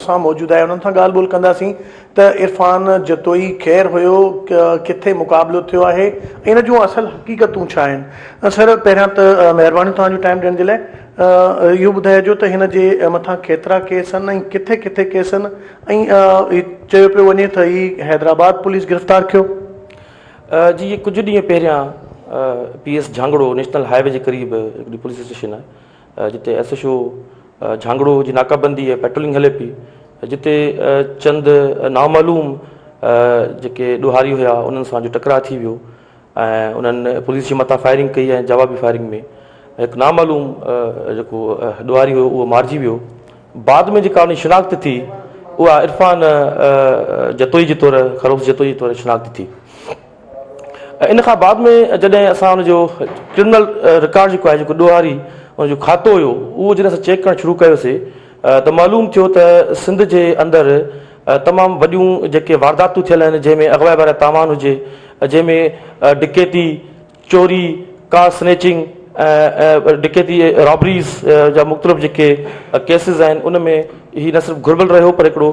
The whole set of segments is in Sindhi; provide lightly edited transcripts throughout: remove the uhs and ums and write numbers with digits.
سان موجود آهي انهن سان ڳالهه ٻولهه ڪنداسين ته عرفان جتوئي ڪير هيو ڪٿي مقابلو ٿيو آهي ۽ ان جون اصل حقيقتون ڇا آهن سر پهريان ته مهرباني توهان جو ٽائيم ڏيڻ جي لاء اهو ٻڌائجو ته هن جي مٿان ڪيترا ڪيس آهن ۽ ڪٿي ڪٿي ڪيس آهن ۽ چيو پيو وڃي ته هي حيدرآباد پوليس گرفتار ڪيو. جي هي ڪجهه ڏينهن پهريان P S Jhangro national highway جي قريب هڪڙي پوليس اسٽيشن آهي جتي ايس ايڇ او جهانگڙو جي ناڪابندي ۽ پيٽرولنگ هلي پئي جتي چند نامعلوم جيڪي ڏوهاري هيا انهن سان جو ٽڪراء ٿي ويو ۽ انهن پوليس جي مٿان فائرنگ ڪئي ۽ جوابي فائرنگ ۾ هڪ نامعلوم جيڪو ڏوهاري هيو اهو مارجي ويو بعد ۾ جيڪا ان جي شناخت ٿي اها عرفان جتوئي جي طور خروس جتوئي جي طور شناخت ٿي ان کان بعد ۾ جڏهن اسان ان جو ڪرمنل رڪارڊ جيڪو آهي جيڪو ڏوهاري ان جو کاتو هيو اهو جڏهن اسان چيڪ ڪرڻ شروع ڪيوسي ته معلوم ٿيو ته سنڌ جي اندر تمام وڏيون جيڪي وارداتون ٿيل آهن جنهن ۾ اغوا براء تاوان هجي جنهن ۾ ڊڪيتي چوري، ڪار سنيچنگ ۽ ڊڪيتي رابريز جا مختلف جيڪي ڪيسز آهن ان ۾ هي نه صرف گهربل رهيو پر هڪڙو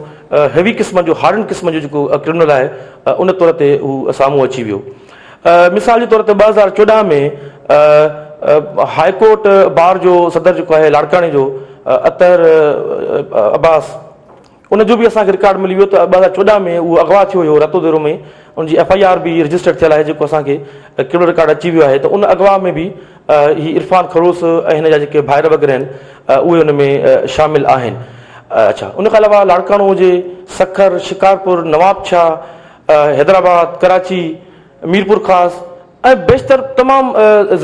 هيوي قسم جو هارڊن قسم جو جيڪو ڪرمنل آهي ان طور تي هو سامهون اچي ويو. مثال جي طور تي 2014 ۾ هاء ڪورٽ بار جو صدر جيڪو آهي لاڙڪاڻي جو اطهر عباس ان جو به اسان کي رڪارڊ ملي ويو ته 2014 ۾ اهو اغوا ٿيو هيو رتوديرو ۾ ان جي ايف I R به رجسٽرڊ ٿيل آهي جيڪو اسان کي ڪرمنل رڪارڊ اچي ويو آهي ته ان اغوا ۾ به هي عرفان خروس ۽ هن جا جيڪي ڀائر وغيره آهن اهي ان ۾ شامل آهن اڇا ان کان علاوه لاڙڪاڻو هجي سکر شڪارپور نوابشاهه حيدرآباد ڪراچي ميرپورخاص ۽ بيشتر تمام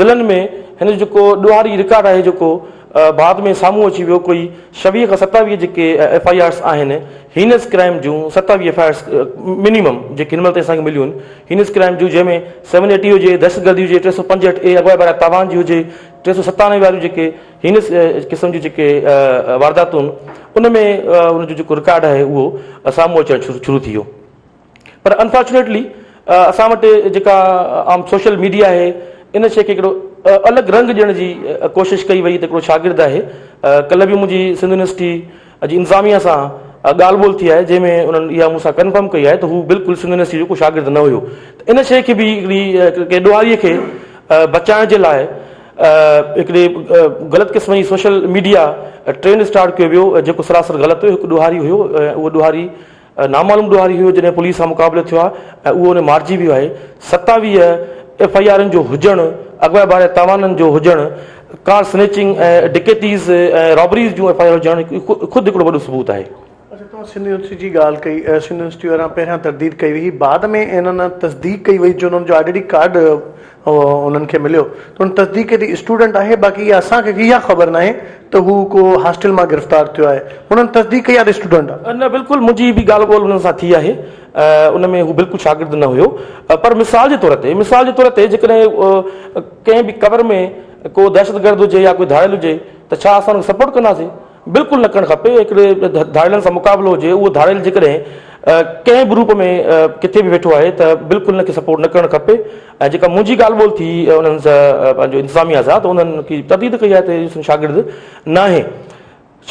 ضلعن ۾ هن جو جيڪو ڏوهاري رڪارڊ آهي جيڪو بعد ۾ سامهون اچي ويو ڪوئي ڇويهه کان ستاويهه جيڪي ايف I آرس آهن هينس ڪرائم جون ستاويهه ايف I آرس منيمم جيڪي هن مهل تائين اسان کي مليون آهن هينس ڪرائم جون جنهن ۾ سيون ايٽي هجي دهشتگردي هجي 365 اي اغوا براء تاوان جي هجي 397 واريون جيڪي هينس قسم جون جيڪي وارداتون ان ۾ ان جو جيڪو رڪارڊ آهي اهو سامهون اچڻ شروع ٿي ويو. پر انفارچونيٽلي اسان وٽ جيڪا عام سوشل ميڊيا آهي ان شيء کي هڪڙو الڳ رنگ ڏيڻ جي ڪوشش ڪئي وئي ته هڪڙو شاگرد آهي ڪلهه به منهنجي سنڌ يونيورسٽي جي انتظاميا سان ڳالهه ٻولهه ٿي آهي جنهن ۾ انهن اها مون سان ڪنفرم ڪئي آهي ته هو بلڪل سنڌ يونيورسٽي جو ڪو شاگرد نه هيو ته ان شيء کي به هڪڙي ڪنهن ڏوهاري کي بچائڻ جي لاء هڪڙي غلط قسم جي سوشل ميڊيا ٽرينڊ اسٽارٽ ڪيو ويو جيڪو سراسر غلط هيو هڪ ڏوهاري هيو ۽ اهو ڏوهاري نامعلوم ڏوهاري هيو جڏهن پوليس سان مقابلو ٿيو آهي ۽ اهو ان مارجي ويو آهي 27 ايف I آرن جو هجڻ اغوا باري تاوانن جو هجڻ ڪار snatching ۽ ڊڪيتيز ۽ رابريز June F I R هجڻ خود هڪڙو وڏو ثبوت آهي. اڇا توهان سنڌ يونيورسٽي جي ڳالهه ڪئي سنڌ يونيورسٽي وارا پهريان ترديد ڪئي وئي بعد ۾ انهن تصديق ڪئي وئي جو انهن جو آئيڊنٽي ڪارڊ انهن کي مليو ته ان تصديق ڪئي ته اسٽوڊنٽ آهي باقي اها اسان کي اها خبر ناهي ته هو ڪو هاسٽل مان گرفتار ٿيو آهي انهن تصديق ڪئي آهي ته اسٽوڊنٽ آهي. نه بلڪل منهنجي به ڳالهه ٻولهه انهن سان ٿي آهي ان ۾ هو بلڪل شاگرد نه هيو پر مثال جي طور تي مثال جي طور تي جيڪڏهن ڪنهن به قبر ۾ ڪو دهشتگرد هجي يا ڪوئي ڌاڙيل هجي ته ڇا اسان ان کي سپورٽ ڪنداسين بلڪل نه ڪرڻ کپي هڪڙي ڌاڙيلن سان مقابلو هجي اهو ڌاڙيل جيڪڏهن ڪنهن به روپ ۾ ڪٿي به ويٺو آهي ته بلڪل ان کي سپورٽ نه ڪرڻ کپي ۽ جيڪا منهنجي ڳالهه ٻولهه ٿي انهن سان پنهنجو انتظاميا سان ته انهن کي ترديد ڪئي آهي ته شاگرد ناهي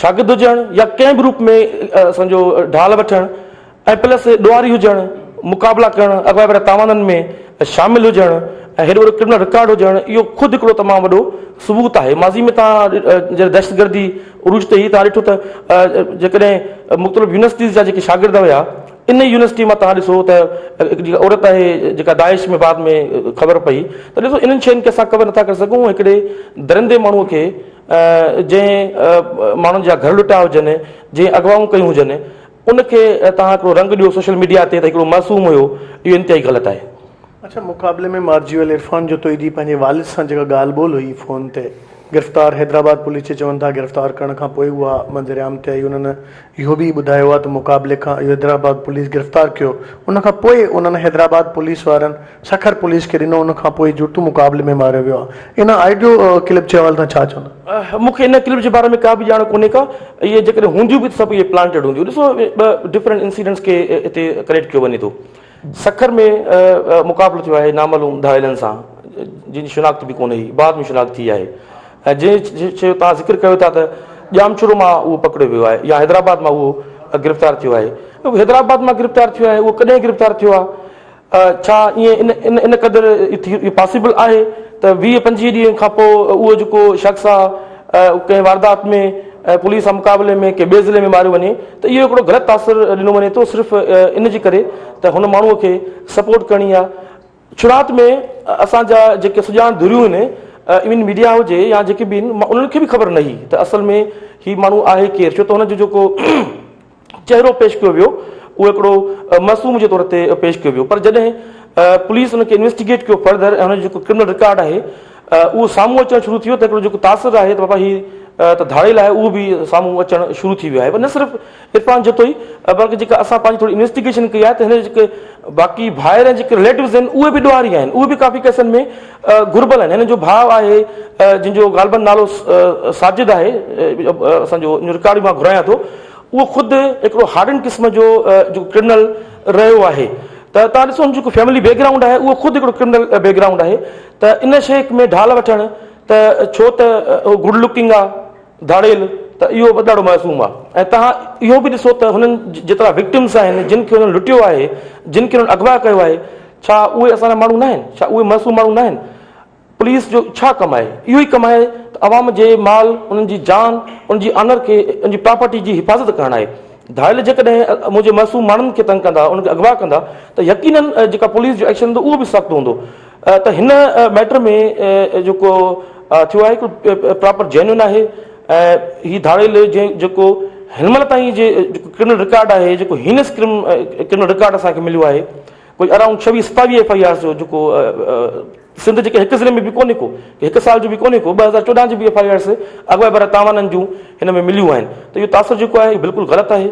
شاگرد هجڻ يا ڪنهن به روپ ۾ اسانجو ڍال وٺڻ ۽ پلس ڏوهاري هجڻ، مقابلا ڪرڻ، اغوا برائي تاوانن ۾ شامل هجڻ ۽ هيڏو وڏو ڪرمنل رڪارڊ هجڻ اهو خود هڪڙو تمام وڏو ثبوت آهي. ماضي ۾ توهان جڏهن دهشتگردي عروج تي هئي توهان ڏٺو ته جيڪڏهن مختلف يونيورسٽيز جا جيڪي شاگرد هيا ان ئي يونيورسٽي مان توهان ڏسو ته هڪ جيڪا عورت آهي جيڪا داعش ۾ بعد ۾ خبر پئي ته ڏسو انهن شين کي اسان ڪور نٿا ڪري سگهون هڪڙي درندي ماڻهو کي جنهن ماڻهن جا گهر لٽيا هجن جنهن اغوائون ڪيون هجن ان کي توهان هڪڙو رنگ ڏيو سوشل ميڊيا تي ته هڪڙو معصوم هيو اهو انتهائي غلط آهي. اڇا مقابلي ۾ مارجي ويل عرفان جتوئي جي پنهنجي والد سان جيڪا ڳالهه ٻولهه هئي فون تي گرفتار حيدرآباد پوليس جي چون ٿا گرفتار ڪرڻ کان پوء اها منظر عام تي آئي انهن اهو به ٻڌايو آهي ته مقابلي کان حيدرآباد پوليس گرفتار ڪيو ان کان پوء انهن حيدرآباد پوليس وارن سکر پوليس کي ڏنو ان کان پوء جڙتو مقابلي ۾ ماريو ويو آهي ان آڊيو ڪلپ جي حوالي سان ڇا چوندا؟ مون کي ان ڪلپ جي باري ۾ ڪا به ڄاڻ ڪونهي ڪا اهي جيڪڏهن هونديون به ته سڀ اهي پلانٽيڊ هونديون ڏسو ٻه ڊفرنٽ انسيڊنٽس کي هتي ڪنيڪٽ ڪيو وڃي ٿو سکر ۾ مقابلو ٿيو آهي نامعلوم ڌاڙيلن سان جن جي شناخت به ڪونهي هئي بعد ۾ شناخت ٿي آهي ۽ جنهن شيء جو توهان ذڪر ڪيو ٿا ته ڄامشورو مان اهو پڪڙيو ويو آهي يا حيدرآباد مان اهو گرفتار ٿيو آهي. حيدرآباد مان گرفتار ٿيو آهي اهو ڪڏهن گرفتار ٿيو آهي؟ ڇا ائين ان ان قدر اهو پاسيبل آهي ته 20 25 ڏينهن کان پوء اهو جيڪو شخص آهي ڪنهن واردات ۾ پوليس سان مقابلي ۾ ڪنهن ٻئي ضلعي ۾ ماريو وڃي ته اهو هڪڙو غلط تاثر ڏنو وڃي ٿو صرف ان جي ڪري ته هن ماڻهو کي سپورٽ ڪرڻي آهي. شروعات ۾ اسان جا جيڪي سڄاڻ ڌريون آهن ايون ميڊيا هجي يا جيڪي به آهن انهن کي به خبر نه هئي ته اصل ۾ هي ماڻهو آهي ڪير ڇو ته هن جو جيڪو چهرو پيش ڪيو ويو اهو هڪڙو معصوم جي طور تي پيش ڪيو ويو پر جڏهن پوليس ان کي انويسٽيگيٽ ڪيو فردر ۽ هن جو جيڪو ڪرمنل رڪارڊ آهي اهو سامهون اچڻ شروع ٿي ويو ته هڪڙو جيڪو تاثر آهي ته بابا هي ته ڌاڙيل آهي اهو به سامهون اچڻ شروع ٿي ويو آهي پر نه صرف عرفان جتوئي بلڪه جيڪا اسان پنهنجي ٿوري انويسٽيگيشن ڪئي آهي ته هن جيڪي باقي ڀائر ۽ جيڪي رليٽوز آهن اهي به ڏوهاري آهن اهي به ڪافي ڪيسن ۾ گهربل آهن هن جو ڀاء آهي جنهن جو غالبن نالو ساجد آهي اسان جو رڪارڊ مان گهرايان ٿو اهو خود هڪڙو هارڊن قسم جو جيڪو ڪرمنل رهيو آهي ته تان ڏسو هن جيڪو فيملي بيڪ گرائونڊ آهي اهو خود هڪڙو ڪرمنل بيڪ گرائونڊ آهي ته ان شيء ۾ ڍال وٺڻ ته ڇو ته هو گڊ لڪنگ آ ڌاڙيل ته اهو به ڏاڍو معصوم آ ۽ تهان اهو به ڏسو ته هنن جيترا وڪٽمس آهن جن کي هنن لٽيو آهي جن کي هنن اغوا ڪيو آهي ڇا اهي اسان جا ماڻهو نه آهن ڇا اهي معصوم ماڻهو نه آهن پوليس جو ڇا ڪم آهي اهو ئي ڪم آهي ته عوام جي مال انهن جي جان انهن جي آنر کي ان جي پراپرٽي جي حفاظت ڪرڻ آهي ڌاڙيل جيڪڏهن منهنجي معصوم ماڻهن کي تنگ ڪندا انهن کي اغوا ڪندا ته يقينن جيڪا پوليس جو ايڪشن هوندو اهو به سخت هوندو ته هن ميٽر ۾ جيڪو ٿيو آهي هڪ پراپر جينيون آهي ۽ هي ڌاڙيل جيڪو هن مهل تائين جي ڪرمنل رڪارڊ آهي جيڪو هينس ڪرمنل رڪارڊ اسان کي مليو آهي ڪوئي اراؤنڊ 26 27 ايف I آرز جو جيڪو سنڌ جيڪي هڪ ضلعي ۾ به ڪونهي ڪو هڪ سال جو به ڪونهي ڪو 2014 جي به ايف I آرز اغوا برا تاوانن جون هن ۾ مليون آهن ته اهو تاثر جيڪو آهي بلڪل غلط آهي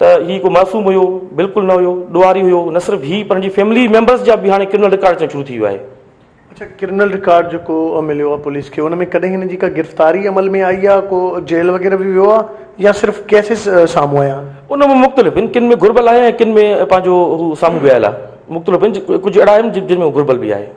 ته هي ڪو معصوم هيو بلڪل نه هيو ڏوهاري هيو نه صرف هي پر هن جي فيملي ميمبرز جا به هاڻي ڪرمنل رڪارڊ اچڻ شروع ٿي ويو آهي. اڇا ڪرمنل رڪارڊ جيڪو مليو آهي پوليس کي ان ۾ ڪڏهن هن جي ڪا گرفتاري عمل ۾ آئي آهي ڪو جيل وغيره به ويو آهي يا صرف ڪيسز سامهون آيا آهن؟ ان ۾ مختلف آهن ڪن ۾ گهربل آهي ۽ ڪن ۾ پنهنجو هو سامهون به آيل آهي مختلف آهن ڪجهه اهڙا آهن جن ۾ گهربل به آهي.